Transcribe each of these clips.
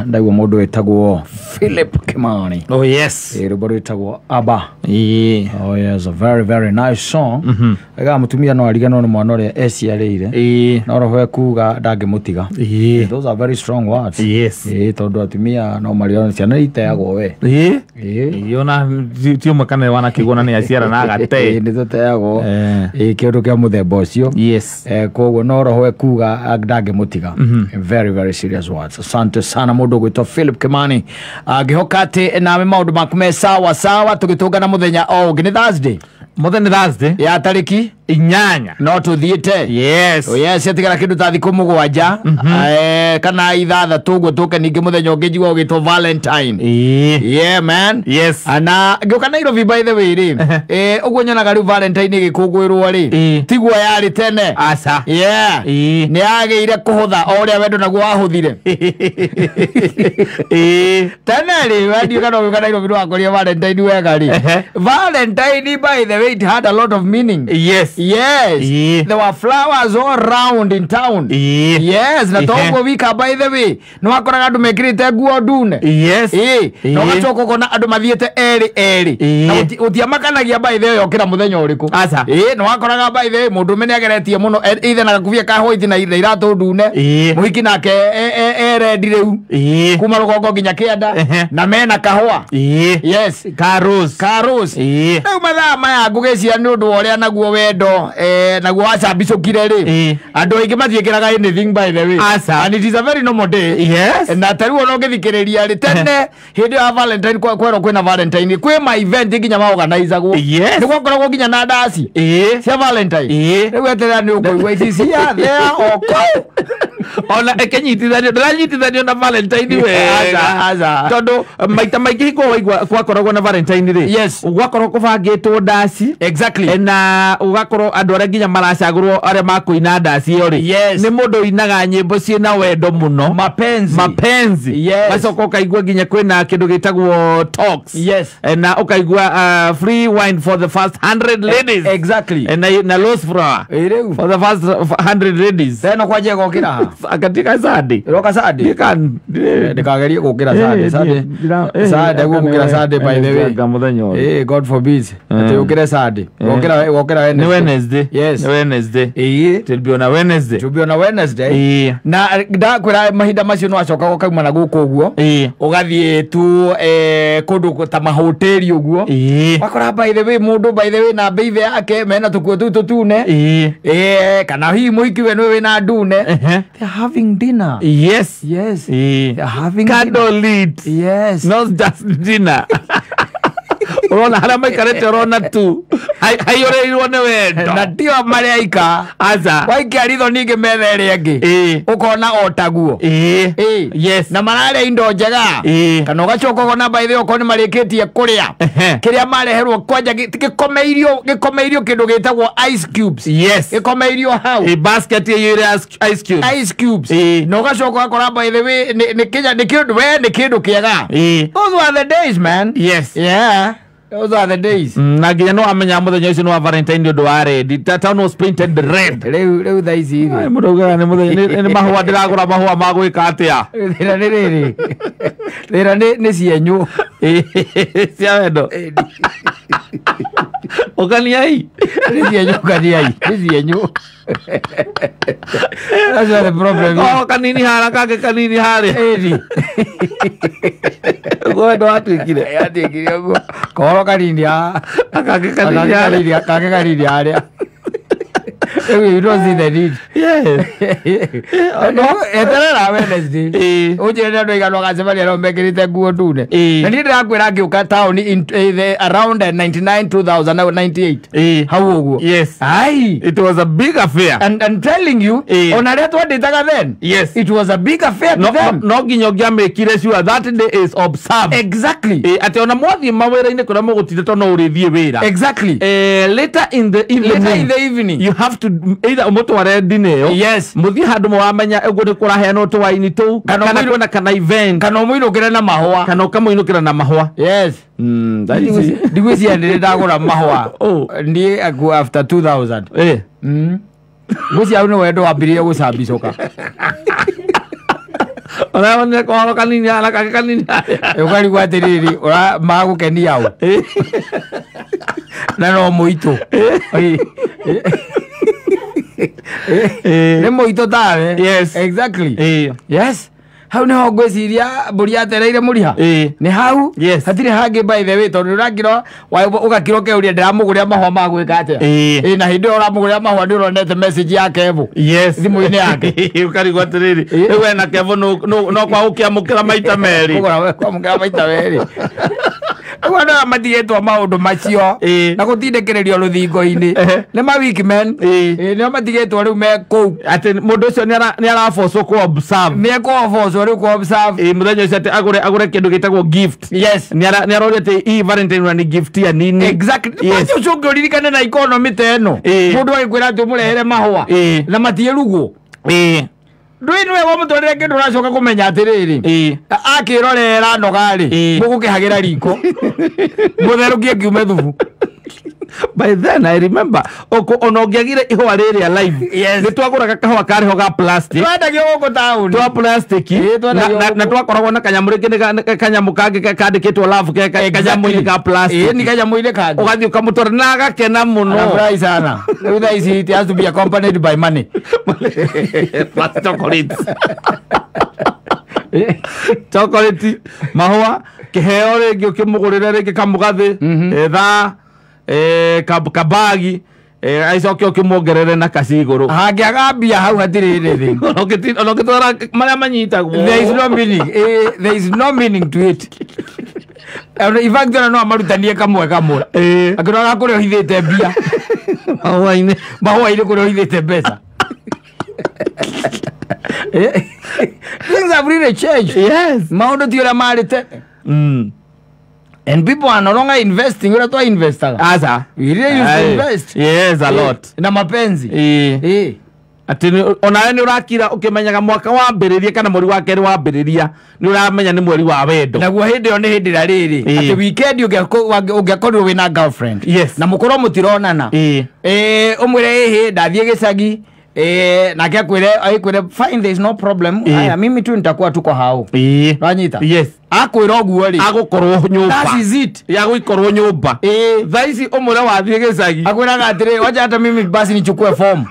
Ndaigua mũndũ wĩtagwo Philip Kimani. Oh yes. Rwĩmbo rwĩtagwo Abba. Ĩĩ. Oh yes, a very very nice song. Ega mũtumia no ariganwo nĩ mwana ũrĩa eciarĩire. Ĩĩ. No roho ekuga ndangĩmũtiga. Ĩĩ. Those are very strong words. Yes. Ĩĩ, tondũ atumia no mariganwo ciana iteagwo we. Ĩĩ. Ĩĩ. Ĩĩ, ona ti ũmwe kana wanakĩguo na nĩ aciara na agate. Ĩĩ, nĩ tũteagwo. Eh. Ĩĩ, kĩũndũ kĩa mũthemba ũcio. Yes. Koguo no roho ekuga ndangĩmũtiga. Very very serious words. Asante sana mũndũ ũgwĩtwo Philip Kimani. Ngĩhoka atĩ nawe maũndũ maku me sawa sawa, tũgĩtũngana mũthenya o ũngĩ nĩ Thursday Mũthenya nĩ Thursday. Ya tarĩki 8. No tũthiĩte. Yes. Oh yes, atigara kĩndũ ta thikũ 7 kana 6 ũguo tũke ningĩ mũthenya ũngĩ njigua ũgĩtwo Valentine. Ĩĩ. Yeah man. Yes. Na ngĩũka Nairobi by the way rĩ, ũguo nyonaga rĩu Valentine ĩgĩkũngũĩrwo rĩ, Ĩĩ. tiguo yarĩ tene. Aca. Yeah. Ĩĩ. Nĩ yagĩire kũhũtha o ũrĩa wendo naguo wahũthire. Ĩĩ. Tene rĩ, wendiũ kana ũgĩũka Nairobi nĩwakorire Valentine wega rĩ. Valentine by the way it had a lot of meaning. Yes. Yes. Ĩĩ. There were flowers all round in town. Ĩĩ. Yes, na toguo wika by the way nĩwakoraga andũ mekĩrĩte nguo ndune. Yes. Ĩĩ, na Ĩĩ. ũgacoka ũkona andũ mathiĩte erĩ erĩ. Ĩĩ. Na gũtiamakanagia by the way okĩra mũthenya ũrĩkũ. Aca. Ĩĩ, nĩwakoraga by the way mũndũrũme nĩageretie mũno either na gakubia ka white na iratũ ndune. Ĩĩ. Mũhiki nake e red rĩu. Ĩĩ. Kuma rũgongo nginya kĩanda Ehe. Na mena kahũa. Ĩĩ. Yes. Ka rose. Ka rose. Ĩĩ. Rĩu mathaa maya ngũgĩcia nĩ ũndũ wa ũrĩa naguo wendo naguo wacambicũkire rĩ, Ĩĩ. andũ aingĩ matiĩkĩraga anything by the way. Aca. And it is a very normal day. Yes. Na ta rĩu ona ũngĩthikĩrĩria rĩ, tene hĩndĩ ĩyo ya Valentine kwerwo kwĩna Valentine kwĩ ma event nginya maorganizagwo. Yes. Nĩ gwakoragwo nginya na ndaci Ĩĩ. cia Valentine. Ĩĩ. Rĩu eterera nĩ ũkũigua ici cia there o kũu. Ona ĩkĩnyitithanio ndĩranyitithanio na Valentine wega. Aca, aca. Tondũ maita maingĩ hingo waigua gwakoragwo na Valentine rĩ, gwakorwo kũbangĩtwo ndaci. Na ũgakorwo andũ arĩa nginya maracagũrwo arĩa makũina ndaci ĩyo rĩ, nĩ mũndũ ũinaga nyĩmbo ciĩna wendo mũno. Mapenzi. Mapenzi. Macoka ũkaigua nginya kwĩna kĩndũ gĩtagwo talks. Na ũkaigua free wine for the first 100 ladies. Na rose flower Ĩ rĩu for the first 100 ladies. Teno kwanja ĩgokĩra ha? Katika Sunday. Ĩroka Sunday? Ndĩkagerie gũkĩra Sunday. Sunday. Sunday gũkĩra Sunday by the way. Mũthenya ũyũ. Eh, God forbid. Atĩ ũkĩre Sunday. Wokĩra wokĩra Nĩ Wednesday. Wednesday. Yes. Nĩ Wednesday. Ĩĩ. It will be on a Wednesday. It will be on a Wednesday. Ĩĩ. Na ndakwĩra mahinda macio no acoka ũkauma na gũkũ ũguo. Ĩĩ. Ũgathiĩ tu kũndũ ta mahoteli ũguo. Ĩĩ. Wakora by the way mũndũ by the way na mbeithi yake mena tũkuo tũu tũtune. Ĩĩ. Kana hihi mũhiki we nĩwe wĩna ndune. Ehe. They are having dinner. Yes. Yes. Ĩĩ. They are having dinner. Candle lit. Yes. Not just dinner. Ũrona harĩa maikarĩte ũrona tu haiyũrĩirwo nĩ wendo. Na tio marĩa aika. Aca. Waikia ritho ningĩ metha ĩrĩa ĩngĩ. Ĩĩ. Ũkona o taguo. Ĩĩ. Ĩĩ. Yes. Na mararĩa indo njega. Ĩĩ. Kana ũgacoka ũkona by the way okorwo nĩ marĩkĩtie kũrĩa. Ehe. Kĩrĩa mareherwo kwanja gĩkomeirio kĩndũ gĩtagwo ice cubes. Yes. Gĩkomeirio hau. A basket ĩiyũire ice cubes. Ice cubes. Ĩĩ. Na ũgacoka ũgakora by the way nĩ kĩnya nĩ kĩndũ we nĩ kĩndũ kĩega. Ĩĩ. Those were the days, man. Yes. Yeah. Those are the days. Na nginya no amenya mũthenya ũcio nĩ wa Valentine nĩ ũndũ wa red. The town was painted red. Rĩu thaa ici rĩ. Ai, mũndũ augaga nĩ mũthenya nĩ mahũa ndĩragũra mahũa ma gwĩka atĩa? Thĩna nĩ rĩrĩ. Thĩna nĩ cienyũ. Cia wendo. Ũkaniai. Nĩ cienyũ kaniai. Nĩ cienyũ. That's what the problem is. Oh, kanini harĩa kangĩ kanini harĩa. Ĩni. Ũguo wendo watuĩkire. Yatuĩkire ũguo. Kohoro kanini haha. Kangĩ kanini harĩa. Kangĩ kanini harĩa. Rĩu you don't see the need. Yes. No, eterera Wednesday. Ĩĩ. Ũnjĩre nĩ andũ aigana ũgacemania nao mekĩrĩte nguo ndune. Ĩĩ. Na niĩ ndĩrakwĩra ngĩũka taũni in around 99 2000 98. Ĩĩ. Hau ũguo. Yes. Ai. It was a big affair. And I'm telling you, Ĩĩ. ona arĩa twandĩtaga then, Yes. it was a big affair to No, them. no nginya ũngĩamĩkire sure that day is observed. Exactly. Ĩĩ, atĩ ona mwathiĩ mawĩra-inĩ kũrĩa mũgũtinde tondũ no ũrĩthiĩ wĩra. Exactly. Later in the evening, Later in the evening. you have to either ũmũtware dinner ĩyo. Yes. Mũthiĩ handũ mũramenya ũguo nĩ kũraheanwo tũwaini tũu Kana kana kwĩna kana event Kana ũmũinũkĩre na mahũa. Kana ũkamũinũkĩra na mahũa. Yes. Thaa ici. Ndigwĩciria ndĩrĩ ndagũra mahũa. Oh. Niĩ aku after 2000. Eh. Ngwĩciria hau nĩ wendo wambĩrĩirie gũcambicũka. Ona kohoro kanini ala kake kanini. Ukarigwo atiriri ura magukenia u. Na no muitu. Nĩ mũitũ tawe. Yes. Exactly. Yes. Hau niho ngwĩciria mbũri yatereire mũriha. Nĩ hau. Yes. Hatirĩ hangĩ by the way tondũ ũrakĩro ũgakĩrwo keũria ndĩramũgũrĩra mahũa ma gwĩka atĩa. Na hĩndĩ ĩyo ũramũgũrĩra mahũa nĩ ũronete message ya Kevo. Yes. Thimũ-inĩ yake. Ũkarigwo atĩrĩrĩ rĩu wena Kevo no kwa gũkĩamũkĩra maita merĩ. Kũgũra kwamũkĩra maita merĩ. Ũguo andũ aya matigĩtwo maũndũ macio na gũtindĩkĩrĩrio rũthingo-inĩ nĩ ma weak men. Nĩo matigĩtwo rĩu me kũu atĩ mũndũ ũcio nĩ arabocwo kũ observe. Nĩ ekũbocwo rĩu kũ observe. Mũthenya ũcio atĩ agũre kĩndũ gĩtagwo gift. Yes. Nĩ aroria atĩ ii Valentine ni gift ya nini. Exactly. Yes. Ũcio ũngĩ ũririkane na economy ta ĩno. Mũndũ agĩkwĩra atĩ ũmũrehere mahũa na matiĩrugwo. Ndũĩ nĩwe wamũtwarĩra kĩndũ ũracoka kũmenya atĩrĩrĩ akĩrorera noga-rĩ mũgũkĩhagĩra riko mũtherũkie kiume thubu. By then I remember ona ũngĩagire ihũa rĩrĩa live. Yes. Nĩ twagũraga kahũa karĩ ho ga plastic. Twendagio gũkũ taũni. Twa plastic. Na twakoragwo na kanyamũ rĩngĩ nĩ kanyamũ kangĩ kandĩkĩtwo love ke kanyamũ-inĩ ka plastic. Nĩ kanyamũ-inĩ kangĩ. Ũgathiĩ ũkamũtwara na agakena mũno. Anafurahi sana. Rĩu thaa ici it has to be accompanied by money. Plus chocolates. Chocolate mahũa kĩheo rĩngĩ ũkĩmũgũrĩre rĩngĩ kamũgathĩ thaa kabagi aicoke ũkĩmuongerere na kaci igũrũ. Hangĩaga mbia hau hatirĩ anything. Ona ũngĩtwara marĩa manyitagwo. There is no meaning. There is no meaning to it. In fact ona no amarutanie kamwe kamwe. Akĩroraga kũrĩa ũhithĩte mbia. Mahũa-inĩ. Mahũa-inĩ kũrĩa ũhithĩte mbeca. Things have really changed. Yes. Maũndũ ti ũrĩa marĩ tene. And people are no longer investing. We're not investing. Asa. We really used to invest. Yes, a lot. Na mapenzi. Ati ona nĩ ũrakira ũkĩmenyaga mwaka wambĩrĩria kana mweri wa kerĩ wambĩrĩria nĩ ũramenya nĩ mweri wa wendo. Naguo hĩndĩ ĩyo nĩ hĩndĩ ĩrĩa rĩrĩ atĩ weekend ũngĩakorirwo wĩna girlfriend. Yes. Na mũkorwo mũtironana. Ũmwĩre ĩhĩ ndathiĩ gĩcagi. Nake akwĩre fine there is no problem. Haya mimi tu nitakuwa tuko hao. Wanyita? Yes. Akwĩra ũguo rĩ agũkorwo nyũmba. That is it. Ya gũikorwo nyũmba. Thaa ici ũmwĩre wathiĩ gĩcagi. Akwĩraga atĩrĩ wacha hata mimi basi nichukue form.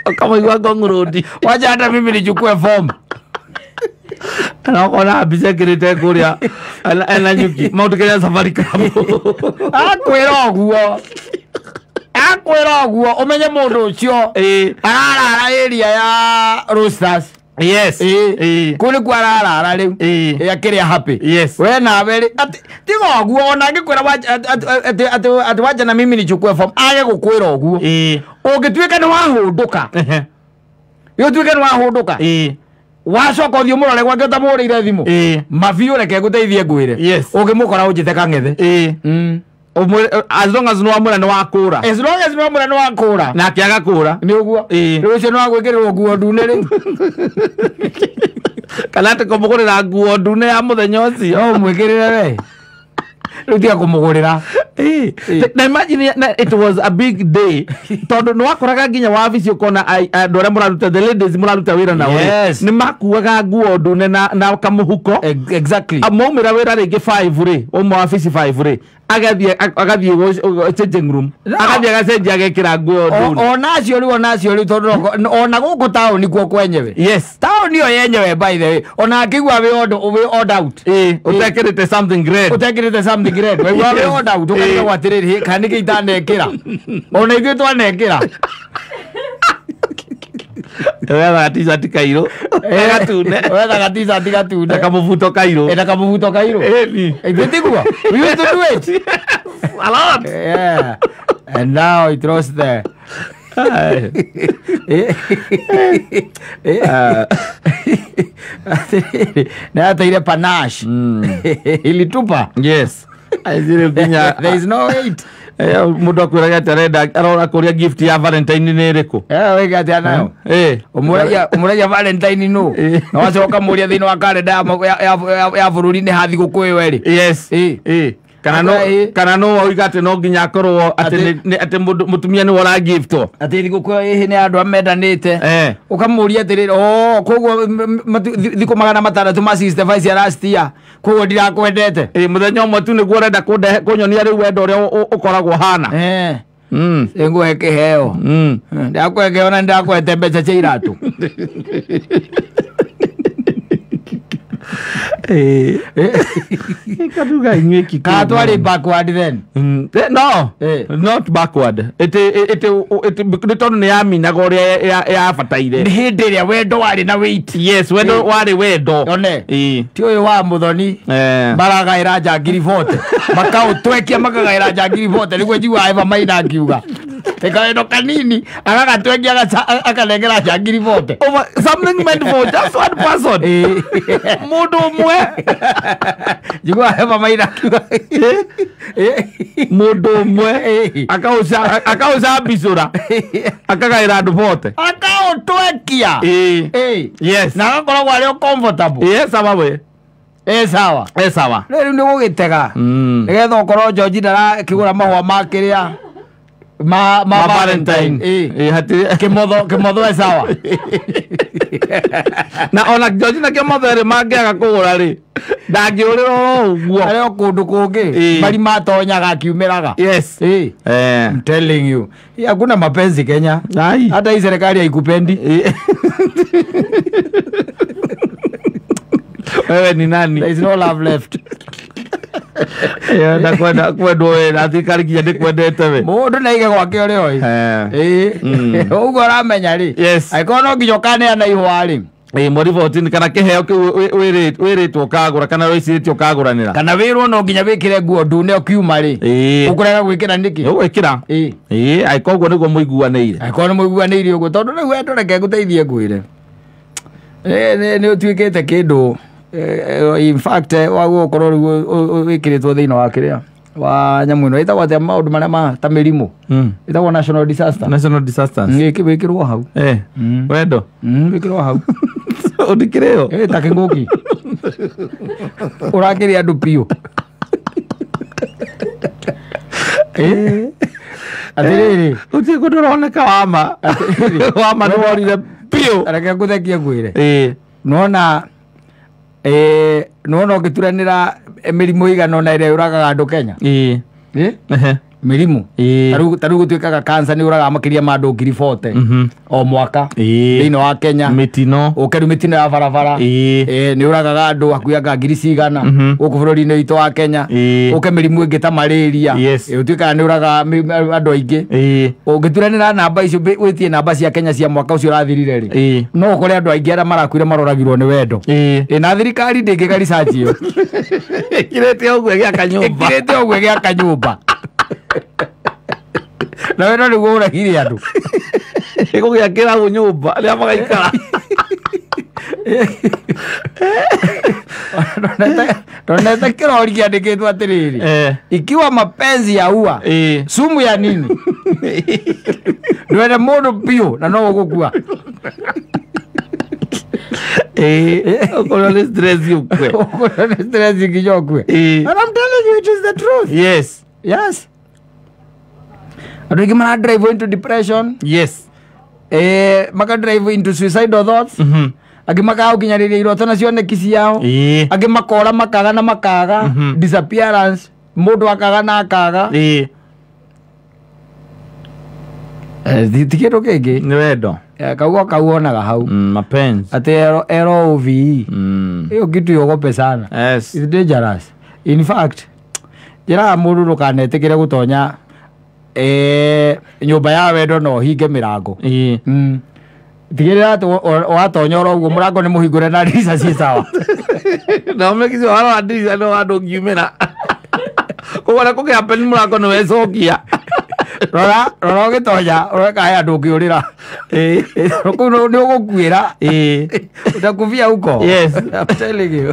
Ũkamũigua Ngong Road. Wacha hata mimi nichukue form. Na ũkona mbica ĩkĩrĩte kũrĩa ena nyuki Mount Kenya Safari Club. Akwĩra ũguo. Akwĩra ũguo ũmenye mũndũ ũcio ararara area ya Roosters. Yes. Kũu nĩkuo ararara rĩu. Akĩrĩa happy. Yes. We nawe rĩ tiga ũguo ona angĩkwĩra atĩ wacha na mimi nichukue form age gũkwĩra ũguo. Ũngĩtuĩka nĩ wahũndũka. Ũtuĩke nĩ wahũndũka. Wacoka ũthiĩ ũmũrore gwake ũtamũhũrĩire thimũ. Mabiũ reke ngũteithie ngwĩre. Yes. Ũngĩmũkora ũnjĩte kang'ethe. As long as no amura no akura. As long as no amura no akura. Na akiaga kura. Ni uguo. Riu ucio no agwikirwo nguo ndune riu. Kana ati kumugurira nguo ndune ya muthenya ucio. No mwikirire we. Riu tiga kumugurira. Na imagine it was a big day. Tondu no akoraga nginya wabici ukona andu aria muraruta the ladies muraruta wira nao. Yes. Ni makuaga nguo ndune na kamuhuko. Exactly. Maumira wira ringi 5 ri, umwe wabici 5 ri. Agathie changing room. Agathie agacenjia agekira nguo ndune. Onacio riu onacio riu tondu ona guku tauni kuo kwenyewe. Yes. Tauni yo yenyewe by the way. Ona akigua we order out. Utekirite something red. Utekirite something red. Waigua we order out ukarigwo atiriri kana niki itanekira. Ona ithuĩ twanekira. Wethaga t-shirt kairũ. Gatune. Wethaga t-shirt gatune. Na kamũbuto kairũ. Na kamũbuto kairũ. Ithuĩ tiguo. We used to do it. A lot. Yeah. And now it was there. Na ateire panache. Ilitupa. Yes. There is no wait. Mundu akwiraga ati arenda arora kuria gift ya Valentine ni iriku. Wega atia nayo. Umuragia Valentine no. Na wacoka muria thiini wa kalenda ya bururi ni ha thiguku iyo ri. Yes. Kana no oiga atĩ no nginya akorwo atĩ mũtumia nĩwe ũragiftwo. Atĩ thigũkũ ĩyo ĩhĩ nĩ andũ amendanĩte. Ũkamũria atĩrĩrĩ, oh, koguo thikũ 600 ma 65 cia last year, koguo ndirakwendete. Mũthenya ũmwe tu nĩguo ũrenda kũnyonia rĩu wendo ũrĩa ũkoragwo hana. Ngũhe kĩheo. Ndakũhe kĩheo na ndakũhete mbeca cia iratũ. Kaduga inyuĩ kikuyu. Kana twarĩ backward then? No, not backward. It nĩ tondũ nĩ yaminaga ũrĩa yabataire. Nĩ hĩndĩ ĩrĩa wendo warĩ na weight. Yes, wendo warĩ wendo. One. Ti ũyũ wa Muthoni maragaĩra njangiri 40. Makaũtwekia makagaĩra njangiri 40 nĩguo njiguaga Eva Maina akiuga. Kawendo kanini agagatwekia akanengera njangiri 40. Over something meant for just one person. Mũndũ ũmwe. Njiguaga Eva Maina akiuga. Mũndũ ũmwe akaũcambicũra akagaĩra andũ 40. Akaũtwekia. Yes. Na agakoragwo arĩ o comfortable. Yes, sawa we. Sawa. Sawa. Rĩu nĩ gũgĩtega. Nĩgetha ũkorwo George ndarakĩgũra mahũa ma kĩrĩa ma Valentine. Kĩmotho e sawa. Na ona George na kĩmotho rĩ mangĩaga kũgũra rĩ ndangĩũrĩra oro ũguo. Arĩ o kũndũ kũngĩ marima atonyaga akiumĩraga. Yes. I'm telling you. Hakuna mapenzi Kenya. Hata hii serikali haikupendi. Wewe ni nani? There is no love left. Ndakwenda kwendwo we na thirikari nginya ndĩkwendete we. Mũndũ nĩ aige gwake ũrĩa oĩ. Ũguo ũramenya rĩ. Yes. Angĩkorwo no nginya ũkaneana ihũa rĩ. Mweri 14 kana kĩheo kĩu wĩrĩtwo ũkagũra kana wĩcirĩtie ũkagũranĩra. Kana wĩrwo no nginya wĩkĩre nguo ndune ũkiuma rĩ. Ũkũrega gwĩkĩra nĩkĩ? Ũgwĩkĩra. Angĩkorwo ũguo nĩguo mũiguanĩire. Angĩkorwo nĩ mũiguanĩire ũguo tondũ rĩu wendo reke ngũteithie ngwĩre. Nĩ ũtuĩkĩte kĩndũ. In fact waguo ũkorwo rĩu wĩkĩrĩtwo thĩinĩ wa kĩrĩa wa nyamũ ĩno ĩtagwo atĩa maũndũ marĩa ma ta mĩrimũ ĩtagwo national disaster. National disasters. Wĩkĩrwo hau. Wendo. Wĩkĩrwo hau. Ũndĩkĩrĩo. Ta kĩngũki. Ũrakĩrĩa andũ biũ. Atĩrĩrĩ. Gũtirĩ kũndũ ũroneka wama. Wama nĩ worire biũ. Reke ngũthekie ngwĩre. Nĩwona nĩwona ũngĩturanĩra mĩrimũ ĩigana ũna ĩrĩa yũragaga andũ Kenya. Mĩrimũ ta rĩu gũtuĩkaga cancer nĩ yũragaga makĩria ma andũ 40,000 o mwaka thĩinĩ wa Kenya. Mĩtino. Ũke rĩu mĩtino ya barabara nĩ yũragaga andũ hakuhĩ anga 1,000 cigana gũkũ bũrũri-inĩ witũ wa Kenya. Ũke mĩrimũ ĩngĩ ta malaria ũtuĩkaga nĩ yũragaga andũ aingĩ. Ũngĩturanĩra namba icio wĩtie namba cia Kenya cia mwaka ũcio ũrathirire rĩ no ũkore andũ aingĩ arĩa marakuire maroragirwo nĩ wendo. Na thirikari ndĩngĩka research ĩyo. Ĩkĩrĩte ũguo ĩgĩaka nyũmba. Ĩkĩrĩte ũguo ĩgĩaka nyũmba. Na wendo nĩguo ũragire andũ. Ĩgũgĩakĩra hau nyũmba arĩa magaikara. Ndonete kĩrori kĩandĩkĩtwo atĩrĩrĩ, ikiwa mapenzi ya ua sumu ya nini. Ndwende mũndũ biũ na no ũgũkua. Ũkorwo nĩ stress ũkue. Ũkorwo nĩ stress nginya ũkue. And I'm telling you, it is the truth. Yes. Yes. Andũ aingĩ mara drive into depression. Yes. Maka drive into suicidal thoughts. Angĩ makaga gũkinyanĩria iroto na cioneki ciao. Angĩ makora makaga na makaga. Disappearance. Mũndũ akaga na akaga. Ti kĩndũ kĩngĩ. Nĩ wendo. Kaugo kau onaga hau. Mapenzi. Atĩ LOVE. Ĩyo kitu yogope sana. Yes. It's dangerous. In fact, njĩraga mũndũ ndũkanetĩkĩre gũtonya nyũmba ya wendo no ũhinge mĩrango. Tigĩrĩra atĩ watonya oro ũguo mũrango nĩ mũhingũre na ndirica ciĩ sawa. Na ũmekĩte ũhoro wa ndirica no handũ ũngiumĩra. Koguo ona kũngĩ happen mũrango nĩ wecokia. Rora rora ũgĩtonya ũrore kana he handũ ũngĩũrĩra. Kũu nĩ ũgũkuĩra. Utakufia huko. Yes. I'm telling you.